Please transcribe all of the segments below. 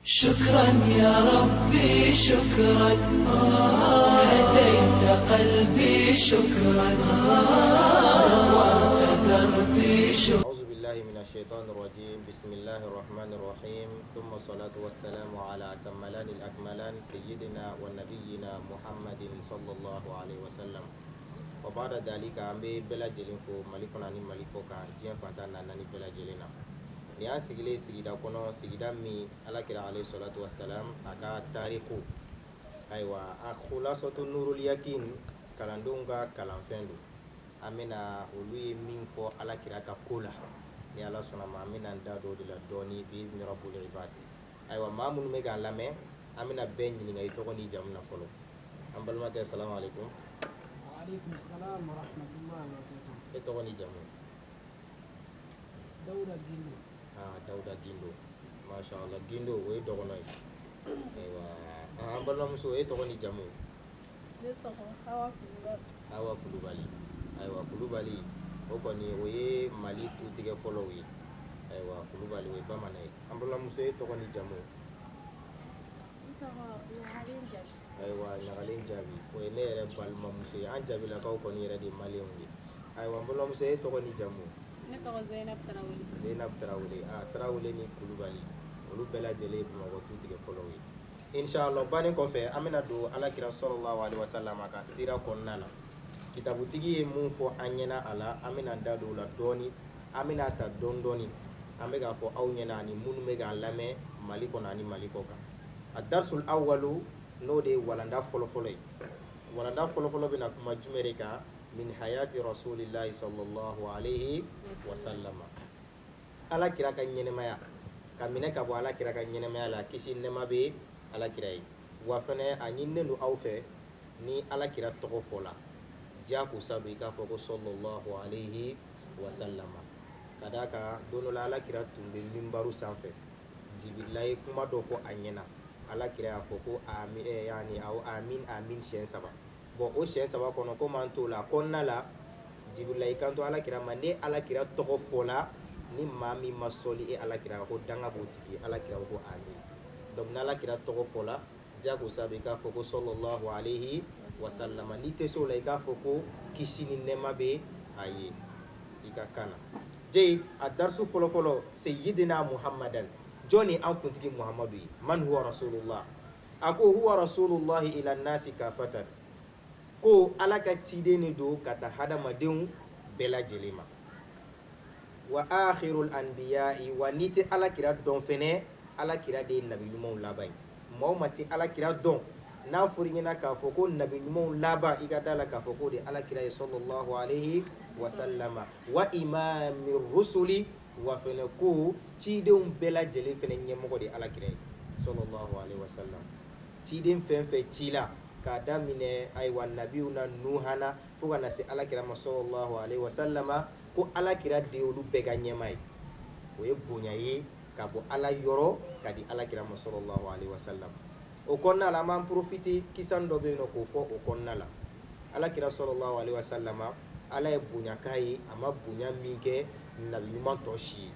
شكرا يا ربي شكرا، هديت قلبي شكرا، نورت دربي شكرا. أعوذ بالله من الشيطان الرجيم. بسم الله الرحمن الرحيم. ثم الصلاة والسلام على أتملان الأكملان سيدنا ونبينا محمد صلى الله عليه وسلم. وبعد ذلك an bɛ bɛɛ lajɛlen fo Mali kɔnɔ ani Mali kɔ kan, diɲɛ fantan na naani bɛɛ lajɛlen na. Nin y'an sigilen sigida kɔnɔ, sigida min Alakira alayhi salatu wasalam a ka tariku, ayiwa, a khulasatu nurul yakin kalandenw ka kalanfɛn don. An bɛna olu ye min fɔ Alakira ka ko la, ni Ala sɔnna ma, an bɛna an da don o de la dɔɔni biizni rabbul ibad. Ayiwa, maa minnu bɛ k'an lamɛn, an bɛna bɛɛ ɲininka i tɔgɔ n'i jamu na fɔlɔ. An balimakɛ, salamu aleykum. Waaleykum salam wa rahmatullahi wa barakatuh. E tɔgɔ n'i jamu? Dawuda Gindo. Ah, Dawuda Gindo, masha Allah. Gindo, o ye dɔgɔnɔ ye. Ayiwa, an balimamuso, e tɔgɔ n'i jamu? Ne tɔgɔ Hawa Kulubali. Hawa Kulubali. Ayiwa, Kulubali o kɔni, o ye Mali tutigɛ fɔlɔw ye. Ayiwa, Kulubali, o ye bamanan ye. An balimamuso, e tɔgɔ n'i jamu? N tɔgɔ Ɲagalen Jabi. Ayiwa, Ɲagalen Jaabi, o ye ne yɛrɛ balimamuso ye. An jabilakaw kɔni yɛrɛ de ye maliyɛnw ye. Ayiwa, n balimamuso, e tɔgɔ n'i jamu? Ne tɔgɔ Zainab Tarawele. Zainab Tarawele. A Tarawele ni Kulubali, olu bɛɛ lajɛlen ye Bamakɔ tutigɛ fɔlɔw ye. Inshallah, bannen kɔfɛ, an bɛna don Alakira sallallahu alaihi wasallam a ka sira kɔnɔna la. Kitabutigi ye mun fɔ an ɲɛna a la, an bɛna da don o la dɔɔni. An bɛna ta dɔɔni dɔɔni. An bɛ k'a fɔ aw ɲɛna ani minnu bɛ k'an lamɛn Mali kɔnɔ ani Mali kɔ kan. A darsul awwalu, n'o de ye walanda fɔlɔfɔlɔ ye. Walanda fɔlɔfɔlɔ bɛna kuma jumɛn de kan? Min hayati rasulillahi sallallahu alaihi wasallam, Ala kira ka ɲɛnɛmaya, ka minɛ ka bɔ Ala kira ka ɲɛnɛmaya la, kisi nɛma bɛ Ala kira ye. Wa fɛnɛ, a ɲininen don aw fɛ, ni Ala kira tɔgɔ fɔla, diyagosa don i k'a fɔ ko sallallahu alaihi wasallam. Ka d'a kan, don dɔ la, Ala kira tun bɛ minbaru sanfɛ, Jibirila ye kuma dɔ fɔ a ɲɛna. Ala kira y'a fɔ ko amin, yani aw amin amin siɲɛ saba. Bon, o siɲɛ saba kɔnɔ, komi an t'o la kɔnɔna la, Jibirila y'i kanto Ala kira ma: ne Ala kira tɔgɔ fɔla, ni maa min ma sɔli e Ala kira, ko danga b'o tigi. Ala kira ko amin. Donc n'Ala kira tɔgɔ fɔla, diyagosa bɛ i k'a fɔ ko sallallahu alaihi wasallam. N'i tɛ se o la, i k'a fɔ ko kisi ni nɛɛma bɛ a ye i ka kan na. Jeyid, a darisu fɔlɔfɔlɔ, seyyidina Muhammadan, jɔn ni an kuntigi Muhammadu ye? Man huwa rasulullah? A ko huwa rasulullahi ila nasi kafatan, ko Ala ka ciden de don ka taa hadamadenw bɛɛ lajɛlen ma. Wa akhirul anbiya'i, wa n'i tɛ Ala kira dɔn fɛnɛ, Ala kira de ye nabi ɲumanw laban ye. Maa o maa tɛ Ala kira dɔn, n'a fɔra i ɲɛna k'a fɔ ko nabi ɲumanw laban, i ka da la k'a fɔ k'o de ye Ala kira ye sallallahu alaihi wa sallama. Wa imami rusuli, wa fɛnɛ ko cidenw bɛɛ lajɛlen fɛnɛ ɲɛmɔgɔ de ye Ala kira ye sallallahu alaihi wa sallam. Ciden fɛn fɛn ci la, k'a daminɛ, ayiwa, nabiw na Nuhana fo ka na se Ala kira ma sallallahu alaihi wa sallama, ko Ala kira de ye olu bɛɛ ka ɲɛma ye. O ye bonya ye ka bɔ Ala yɔrɔ ka di Ala kira ma sallallahu alaihi wa sallam. O kɔnɔna la, an b'an profiter kisan dɔ bɛ yen nɔ k'o fɔ o kɔnɔna la. Ala kira sallallahu alaihi wa sallama, Ala ye bonya k'a ye, a ma bonya min kɛ nabi ɲuman tɔ si ye.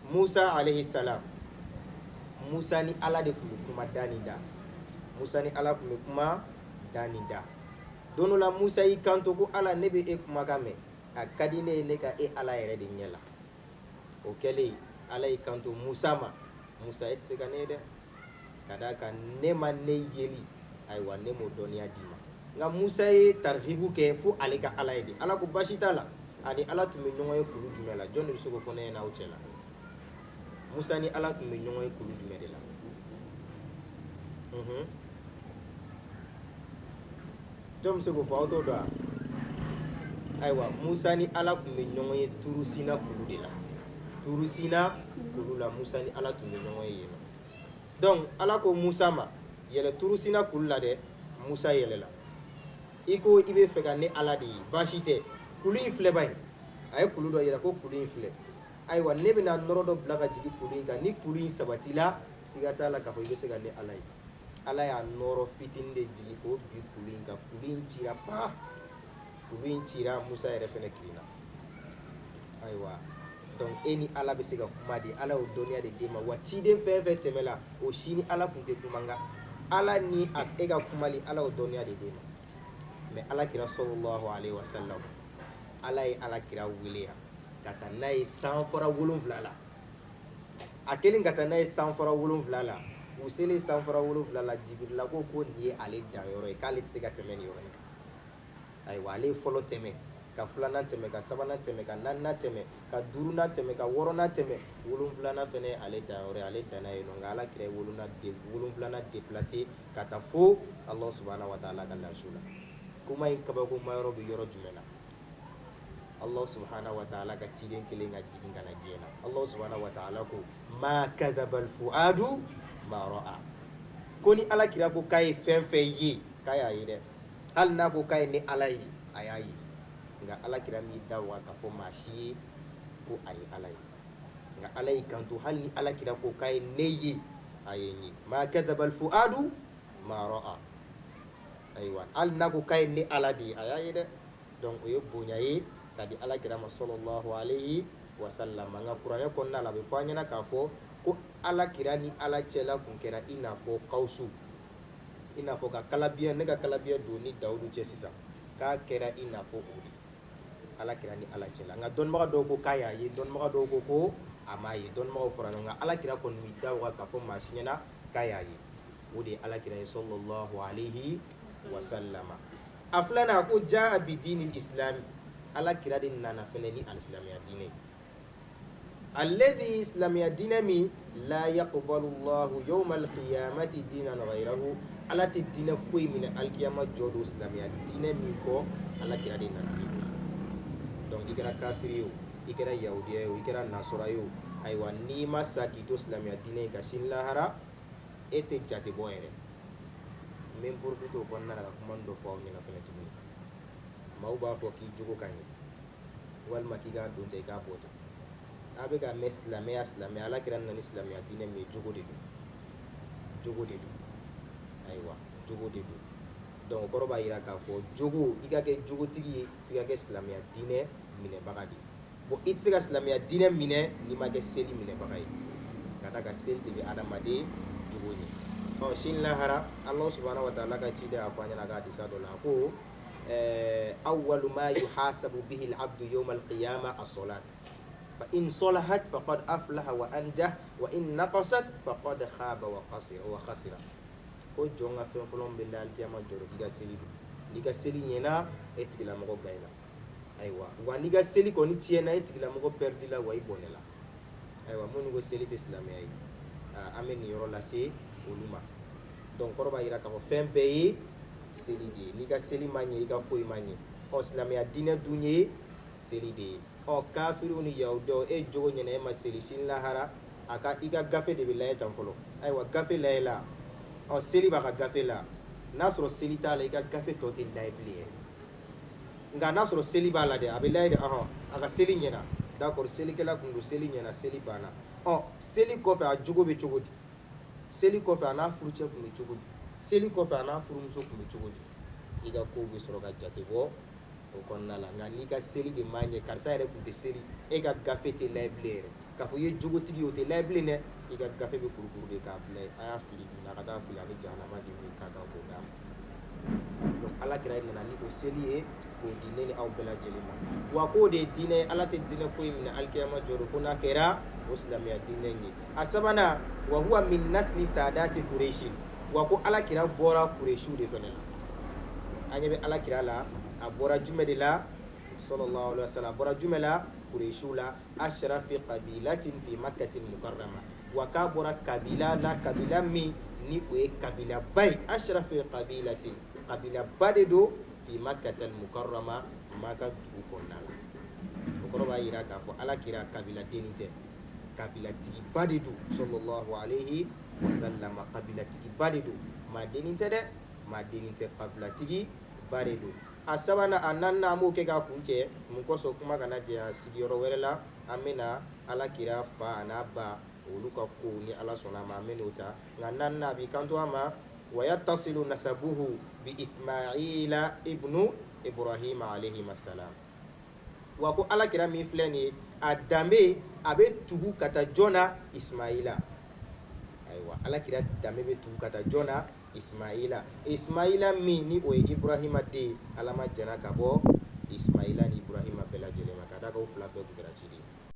Musa alayhi salam, Musa ni Ala de tun bɛ kuma da ni da. Musa ni Ala tun bɛ kuma da ni da. Don dɔ la, Musa y'i kanto ko Ala, ne bɛ e kumakan mɛn, a ka di ne ye ne ka e Ala yɛrɛ de ɲɛ la. O kɛlen, Ala y'i kanto Musa ma: Musa, e tɛ se ka ne ye dɛ, ka d'a kan ne ma ne yeli, ayiwa, ne m'o dɔnniya d'i ma. Nka Musa ye tarihibu kɛ fo ale ka Ala ye de. Ala ko baasi t'a la. Ani Ala tun bɛ ɲɔgɔn ye kulu jumɛn la? Jɔn de bɛ se k'o fɔ ne ɲɛna aw cɛ la? Musa ni Ala tun bɛ ɲɔgɔn ye kulu jumɛn de la? Jɔn bɛ se k'o fɔ? Aw t'o dɔn wa? Ayiwa, Musa ni Ala tun bɛ ɲɔgɔn ye Turusina kulu de la. Turusina kulu la, Musa ni Ala tun bɛ ɲɔgɔn ye yen nɔ. Donc Ala ko Musa ma: yɛlɛ Turusina kulu la dɛ. Musa yɛlɛla. I ko i bɛ fɛ ka ne Ala de ye, baasi tɛ, kulu in filɛ ba ye. A ye kulu dɔ yira ko kulu in filɛ. Ayiwa, ne bɛna nɔrɔ dɔ bila ka jigin kulu in kan. Ni kulu in sabatila, siga t'a la k'a fɔ i bɛ se ka ne Ala ye. Ala y'a nɔrɔ fitinin de jigin k'o bi kulu in kan. Kulu in cira pa, kulu in cira, Musa yɛrɛ fɛnɛ kirinna. Ayiwa, Donc e ni Ala bɛ se ka kuma de, Ala y'o dɔnniya de d'e ma. Wa ciden fɛn fɛn tɛmɛla, o si ni Ala tun tɛ kuma, nka Ala ni a e ka kumali, Ala y'o dɔnniya de d'e ma. Mais Ala kira sallallahu alaihi wasallam, Ala ye Ala kira wele yan ka taa n'a ye sanfara 7 la. A kelen ka taa n'a ye sanfara 7 la, u selen sanfara 7 la, Jibirila ko ko nin ye ale danyɔrɔ ye, k'ale tɛ se ka tɛmɛ nin yɔrɔ in kan. Ayiwa, ale ye fɔlɔ tɛmɛ, ka filanan tɛmɛ, ka sabanan tɛmɛ, ka naaninan tɛmɛ, ka duurunan tɛmɛ, ka wɔɔrɔnan tɛmɛ, wolonfilanan fɛnɛ ye ale danyɔrɔ ye, ale danna yen nɔ. Nka Ala kira ye wolonfilanan déplacé ka taa fo Allah subhanahu wa ta'ala ka lasiw la. Kuma in kabakoma yɔrɔ bɛ yɔrɔ jumɛn na? Allah subhanahu wa ta'ala ka ciden kelen ka jigin ka na diɲɛ na. Allah subhanahu wa ta'ala ko ma kadhabal fuadu ma ra'a. Ko ni Ala kira ko k'a ye fɛn fɛn ye, k'a y'a ye dɛ. Hali n'a ko k'a ye ni Ala ye, a y'a ye. Nka Ala kira m'i da waga k'a fɔ maa si ye ko a ye Ala ye. Nka Ala y'i kanto, hali ni Ala kira ko k'a ye ne ye, a ye n ye. Ma kadhabal fuadu ma ra'a. Ayiwa, hali n'a ko k'a ye ne Ala de ye, a y'a ye dɛ. Donc o ye bonya ye ka di Ala kira ma sallallahu alayhi wa sallam. Nka kuranɛ kɔnɔna la, a bɛ fɔ an ɲɛna k'a fɔ ko Ala kira ni Ala cɛla kun kɛra i n'a fɔ kawusu, i n'a fɔ ka kalabiya, ne ka kalabiya don ni Dawudu cɛ sisan, k'a kɛra i n'a fɔ o de Ala kira ni Ala cɛla. Nka dɔnnibaga dɔw ko k'a y'a ye, dɔnnibaga dɔw ko ko a m'a ye, dɔnnibagaw fɔra ɲɔgɔn kan. Ala kira kɔni m'i da waga k'a fɔ maa si ɲɛna k'a y'a ye. O de ye Ala kira ye sallallahu alayhi wa sallam. A filanan, a ko jaa bi diinil islami, Ala kira de nana fɛnɛ ni alisilamɛya diinɛ ye. Alladhi silamɛya diinɛ min la yaqbalu Allahu yawma alqiyamati diinan ghayrahu, Ala tɛ diinɛ foyi minɛ alikiyama jɔ don silamɛya diinɛ min kɔ, Ala kira de nana ni o ye. Donc i kɛra kafiri ye o, i kɛra yahudiya ye o, i kɛra nasɔra ye o, ayiwa n'i ma sa k'i to silamɛya diinɛ in kan sini lahara, e tɛ jate bɔ yɛrɛ. N bɛ n profiter o kɔnɔna la ka kuma dɔ fɔ aw ɲɛna fɛnɛ tuguni. Maaw b'a fɔ k'i jogo ka ɲi, walima k'i k'a don tan, i k'a bɔ tan. A bɛ ka mɛn silamɛya, silamɛya, Ala kira nana ni silamɛya diinɛ min ye, jogo de don, jogo de don. Ayiwa, jogo de don. Donc o kɔrɔ b'a jira k'a fɔ jogo, i ka kɛ jogotigi ye, f'i ka kɛ silamɛya diinɛ minɛbaga de ye. Bon, i tɛ se ka silamɛya diinɛ minɛ n'i ma kɛ seli minɛbaga ye, ka d'a kan seli de bɛ adamaden jogo ɲɛ. Ɔ sini lahara, Allah subhanahu wa ta'ala ka ciden y'a fɔ an ɲɛna a ka hadisa dɔ la, a ko awwalu ma yuhasabu bihi al-abdu yawma al-qiyamah as-salat. Fa in salahat faqad aflaha wa anjah, wa in naqasat faqad khaba wa qasira wa khasira. Ko jɔn ka fɛn fɔlɔ min bɛ la alikiyama jɔrɔ, k'i ka seli don. N'i ka seli ɲɛna, e tigilamɔgɔ gagné. Ayiwa, wa n'i ka seli kɔni tiɲɛna, e tigilamɔgɔ perdu la, wa i bɔnɛ la. Ayiwa, minnu ko seli tɛ silamɛya ye, an bɛ nin yɔrɔ lase olu ma. Donc kɔrɔ b'a jira k'a fɔ fɛn bɛɛ ye seli de ye. N'i ka seli ma ɲɛ, i ka foyi ma ɲɛ. Ɔ silamɛya diinɛ dun ye seli de ye. Ɔ kafiriw ni yahudiyaw, e jogo ɲɛna, e ma seli, sini lahara a ka i ka gafe de bɛ lajɛ tan fɔlɔ. Ayiwa, gafe lajɛ la, ɔ seli b'a ka gafe la, n'a sɔrɔ seli t'a la, i ka gafe tɔ tɛ lajɛ bilen yɛrɛ. Nka n'a sɔrɔ seli b'a la dɛ, a bɛ lajɛ de, ɔhɔn, a ka seli ɲɛna, d'accord, selikɛla kun don, seli ɲɛna, seli banna. Ɔ seli kɔfɛ a jogo bɛ cogo di? Seli kɔfɛ a n'a furucɛ kun bɛ cogo di? Seli kɔfɛ a n'a furumuso kun bɛ cogo di? I ka kow bɛ sɔrɔ ka jate bɔ o kɔnɔna la. Nka n'i ka seli de ma ɲɛ, karisa yɛrɛ kun tɛ seli, e ka gafe tɛ lajɛ bilen yɛrɛ. K'a fɔ i ye jogotigi ye, o tɛ lajɛ bilen dɛ. I ka gafe bɛ kurukuru de k'a bila yen. A y'a fili nin na, a ka taa fili ani jahanama de min ka kan k'o d'a ma. Donc Ala kira nana ni o seli ye k'o di ne ni aw bɛɛ lajɛlen ma. Wa k'o de ye diinɛ ye, Ala tɛ diinɛ foyi minɛ alikiyama jɔ don fo n'a kɛra o silamɛya diinɛ in ye. A sabanan, wa huwa min nasli saadati kureshi. Wa ko Ala kira bɔra kureshiw de fɛnɛ la. An ɲɛ bɛ Ala kira la, a bɔra jumɛn de la? Sallallahu alaihi wasallam, a bɔra jumɛn la? Kureshiw la. Ashrafi qabilatin fi makkatil mukarrama. Wa k'a bɔra kabila la, kabila min ni o ye kabilaba ye. Ashrafi qabilatin, kabilaba de don fi makkatil mukarrama, Maka dugu kɔnɔna la. O kɔrɔ b'a jira k'a fɔ Ala kira kabila dennin tɛ, kabilatigiba de don. Sallallahu alaihi wasallam, kabilatigiba de don, maa dennin tɛ dɛ, maa dennin tɛ, kabilatigiba de don. A sabanan, a naaninan, an b'o kɛ k'a kun cɛ. Mun kosɔn kuma kana janya sigiyɔrɔ wɛrɛ la, an bɛna Ala kira fa a n'a ba olu ka kow ni Ala sɔnna a ma, an bɛn'o ta. Nka naaninan, a b'i kanto a ma, wa yattasilu nasabuhu bi Ismaila ibnu Ibrahima alayhi salam. Wa ko Ala kira min filɛ nin ye, A danbe a bɛ tugu ka taa jɔn na? Ismaila. Ayiwa, alakira danbe bɛ tugu ka taa jɔn na? Ismaila. Ismaila min ni o ye Ibrahima den ye, Ala ma jɛnna ka bɔ Ismaila ni Ibrahima bɛɛ lajɛlen ma, ka d'a kan u fila bɛɛ tun kɛra ciden ye.